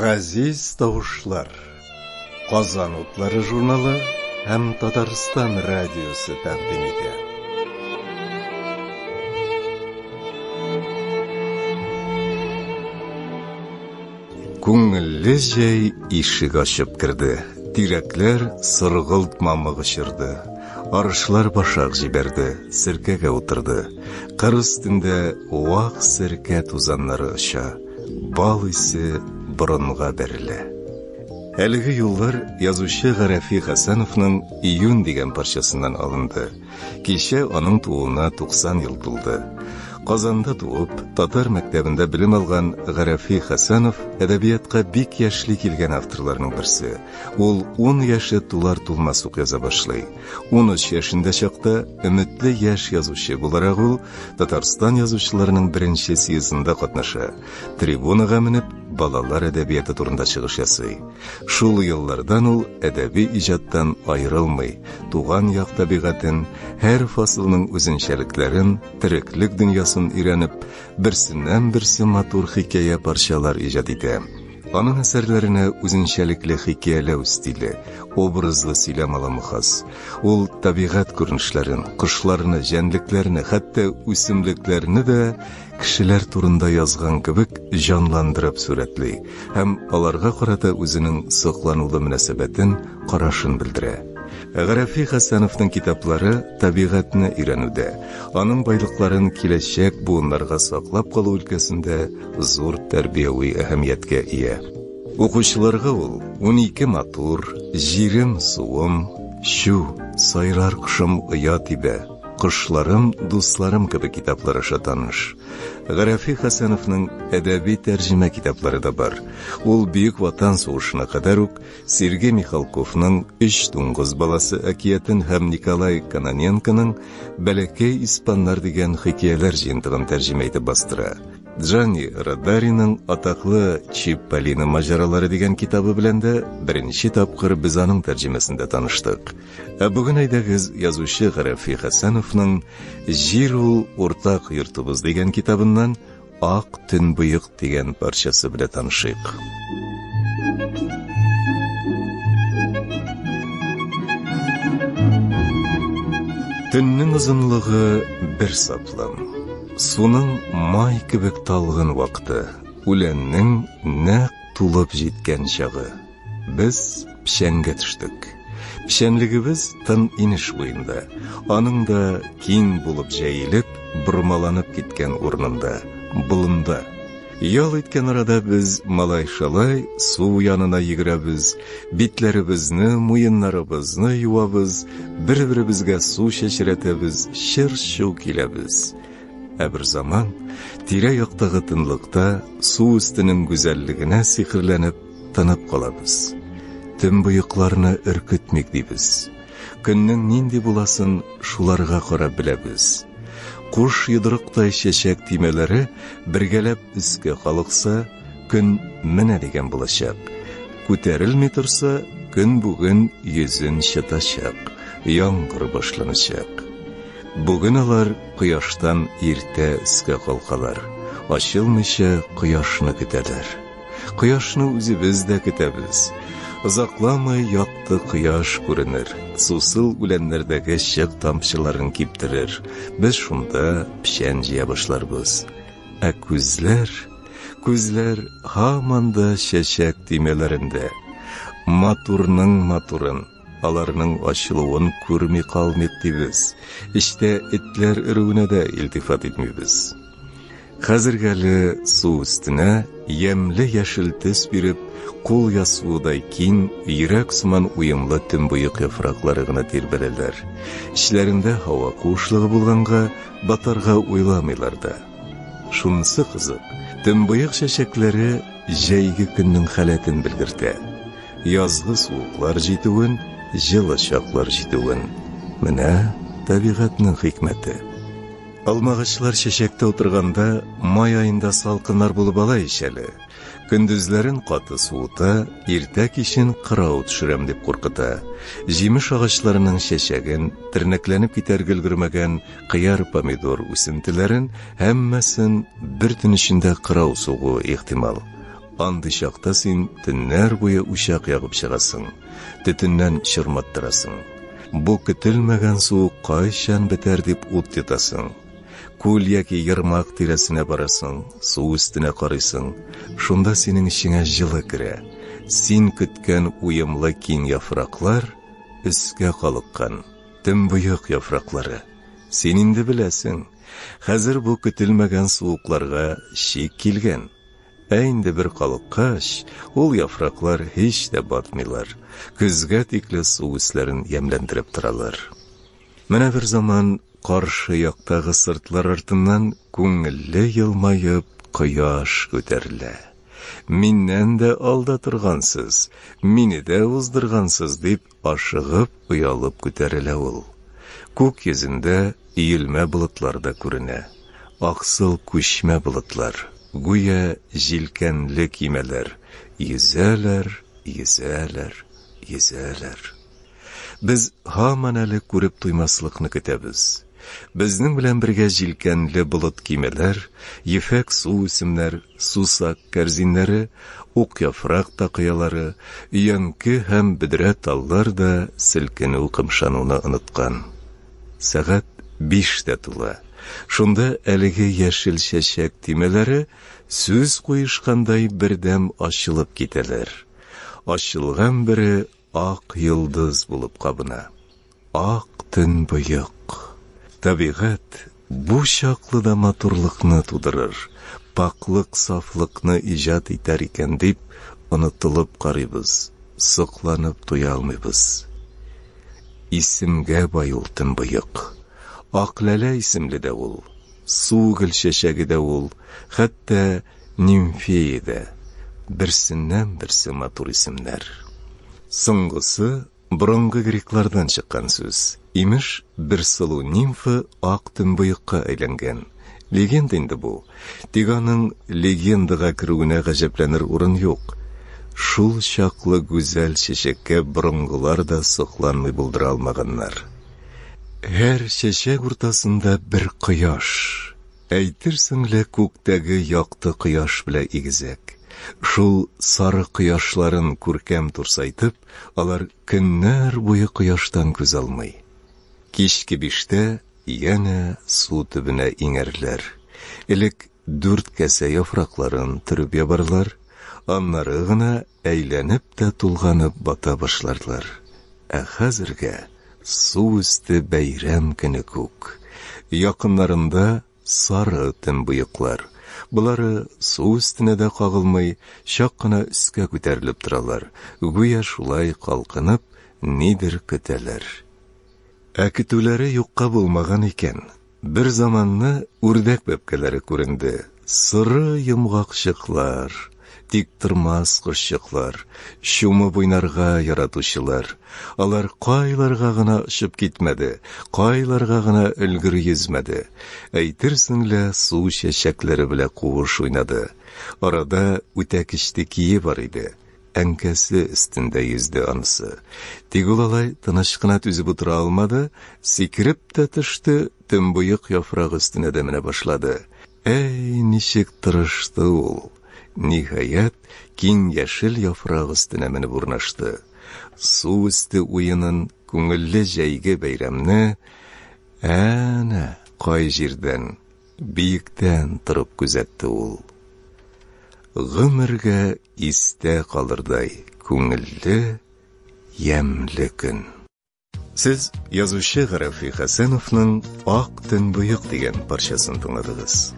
Газиз тавышлар. Казан утлары журналы һәм Татарстан радиосы тәкъдим итә. Күңелле җәй ишек ачып керде. Тирәкләр соргылт мамык очырды. Арышлар башак җибәрде, серкәгә утырды. Кыр өстендә вак серкә тузаннары оча. Бал исе борынга бәрелә. Әлеге юллар язучы Гарәфи Хәсәновның Июнь дигән парчасыннан алынды. Кичә аның тууына 90 ел тулды. Казанда туып, татар мәктәбендә белем алган Гарәфи Хәсәнов әдәбиятка бик яшьли килгән авторларның берсе. Ул 10 яше тулар-тулмас ук яза башлый. 13 яшендә чакта өметле яшь язучы буларак ул Татарстан язучыларының беренче съездында катнаша, трибунага менеп, балалар әдәбияты турында чыгыш ясый. Шул еллардан ул әдәби иҗаттан аерылмый, туган як табигатен, һәр фасылның үзенчәлекләрен, тереклек дөньясын өйрәнеп, берсеннән-берсе матур хикәя-парчалар иҗат итә. Аның әсәрләренә үзенчәлекле хикәяләү стиле, образлы сөйләм алымы хас. Ул табигать күренешләрен, кошларны, җәнлекләрне, хәтта үсемлекләрне дә кешеләр турында язган кебек җанландырып сурәтли һәм аларга карата үзенең сокланулы мөнәсәбәтен, карашын белдерә. Гарәфи Хәсәновның китаплары табигатьне өйрәнүдә, аның байлыкларын киләчәк буыннарга саклап калу өлкәсендә зур тәрбияви әһәмияткә ия. Укучыларга ул 12 матур, Җирем, суым, Чү, сайрар кошым оя тибә, Кошларым, дусларым кебек китаплар аша таныш. Гарәфи Хәсәновның әдәби тәрҗемә китаплары да бар. Ул Бөек Ватан сугышына кадәр үк Сергей Михалковның Өч дуңгыз баласы әкиятен һәм Николай Кононенконың Бәләкәй испаннар дигән хикәяләр җыентыгын тәрҗемә итеп бастыра. Джанни Родариның атаклы Чипполино маҗаралары дигән китабы белән дә беренче тапкыр без аның тәрҗемәсендә таныштык. Ә бүген әйдәгез язучы Гарәфи Хәсәновның Җир ул уртак йортыбыз дигән китабыннан Ак төнбоек дигән парчасы белән танышыйк. Төннең озынлыгы бер саплым. Суның май кебек талгын вакыты, үләннең нәкъ тулып җиткән чагы. Без печәнгә төштек. Печәнлегебез тын инеш буенда. Аның да киң булып җәелеп, бормаланып киткән урынында, болында. Ял иткән арада без малай-шалай су янына йөгерәбез, битләребезне, муеннарыбызны юабыз, бер-беребезгә су чәчрәтәбез, чыр-чу киләбез. Ә бер заман тирә-яктагы тынлыкта су өстенең гүзәллегенә сихерләнеп, тынып калабыз. Төнбоекларны өркетмик дибез. Көннең нинди буласын шуларга карап беләбез. Куш йодрыктай чәчәк төймәләре бергәләп өскә калыкса, көн менә дигән булачак. Күтәрелми торса, көн бүген йөзен чытачак, яңгыр башланачак. Бүген алар кояштан иртә өскә калкалар, ачылмыйча кояшны көтәләр. Кояшны үзебез дә көтәбез. Озакламый якты кояш күренер, сусыл үләннәрдәге чык тамчыларын киптерер. Без шунда печән җыя башларбыз. Ә күзләр, күзләр һаман да чәчәк төймәләрендә. Матурның матурын, аларның ачылуын күрми калмыйк дибез. Эчтә этләр өрүенә дә илтифат итмибез. Хәзергә әле су өстенә ямьле яшел төс биреп, кул ясуыдай киң, йөрәк сыман уемлы төнбоек яфраклары гына тирбәләләр. Эчләрендә һава куышлыгы булганга, батарга уйламыйлар да. Шунысы кызык, төнбоек чәчәкләре җәйге көннең халәтен белгертә. Язгы суыклар җитүен, җылы чаклар җитүен. Менә табигатьнең хикмәте. Алмагачлар чәчәктә утырганда, май аенда салкыннар булып ала ич әле. Көндезләрен каты суыта, иртә-кичен кырау төшерәм дип куркыта. Җимеш агачларының чәчәген, тернәкләнеп китәргә өлгермәгән кыяр-помидор үсентеләрен һәммәсен бер төн эчендә кырау сугуы ихтимал. Андый чакта син төннәр буе учак ягып чыгасың, төтеннән чорматтырасың. Бу көтелмәгән суык кайчан бетәр дип ут йотасың. Күл яки ермак тирәсенә барасың, су өстенә карыйсың. Шунда синең эчеңә җылы керә. Син көткән уемлы киң яфраклар өскә калыккан. Төнбоек яфраклары. Син инде беләсең, хәзер бу көтелмәгән суыкларга чик килгән. Ә инде бер калыккач, ул яфраклар һич тә батмыйлар, көзгә тикле су өсләрен ямьләндереп торалар. Менә бер заман каршы яктагы сыртлар артыннан күңелле елмаеп кояш күтәрелә. Миннән дә алда торгансыз, мине дә уздыргансыз, дип Ашыгып, оялып күтәрелә ул. Күк йөзендә өелмә болытлар да күренә. Аксыл күчмә болытлар, гүя җилкәнле көймәләр, йөзәләр, йөзәләр, йөзәләр. Без һаман әле күреп туймаслыкны көтәбез. Безнең белән бергә җилкәнле болыт көймәләр, ефәк су-үсемнәр, сусак кәрзиннәре, ук-яфрак такыялары, өянке һәм бөдрә таллар да селкенү-кымшануны оныткан. Сәгать биш тә тула. Шунда әлеге яшел чәчәк төймәләре сүз куешкандай бердәм ачылып китәләр. Ачылган бере ак йолдыз булып кабына. Ак төнбоек. Табигать бу чаклы да матурлыкны тудырыр, пакьлык-сафлыкны иҗат итәр икән дип онытылып карыйбыз, сокланып туя алмыйбыз. Исемгә бай ул төнбоек. Ак ләлә исемле дә ул, су гөлчәчәге дә ул, хәтта нимфея дә. Берсеннән-берсе матур исемнәр. Соңгысы Борынгы греклардан чыккан сүз. Имеш, бер сылу нимфа ак төнбоекка әйләнгән. Легенда инде бу. Тик аның легендага керүенә гаҗәпләнер урын юк. Шул чаклы гүзәл чәчәккә борынгылар да сокланмый булдыра алмаганнар. Һәр чәчәк уртасында бер кояш. Әйтерсең лә күктәге якты кояш белән игезәк. Шул сары кояшларын күркәм турсайтып, алар көннәр буе кояштан күз алмый. Кичке биштә янә су төбенә иңәрләр. Элек дүрт кәсә яфракларын төреп ябарлар, аннары гына әйләнеп тә тулганып бата башларлар. Ә хәзергә су өсте бәйрәм көне күк. Якыннарында сары төнбоеклар. Болары су өстенә дә кагылмый, чак кына өскә күтәрелеп торалар, гүя шулай калкынып, нидер көтәләр. Ә көтүләре юкка булмаган икән. Бер заманны үрдәк бәбкәләре күренде. Соры йомгакчыклар, тиктормас кошчыклар, чумып уйнарга яратучылар. Алар кайларга гына очып китмәде, кайларга гына өлгер йөзмәде. Әйтерсең лә су чәчәкләре белән куыш уйнады. Арада үтә кечтекие бар иде. Әнкәсе өстендә йөзде анысы. Тик ул алай тыныч кына түзеп утыра алмады, сикереп тә төште, төнбоек яфрагы өстенә дә менә башлады. Әй, ничек тырышты ул! Ниһаять, киң яшел яфрак өстенә менеп урнашты. Су өсте уенын, күңелле җәйге бәйрәмне әнә кай җирдән, биектән торып күзәтте ул. Гомергә истә калырдай күңелле, ямьле көн. Сез язучы Гарәфи Хәсәновның Ак төнбоек дигән парчасын тыңладыгыз.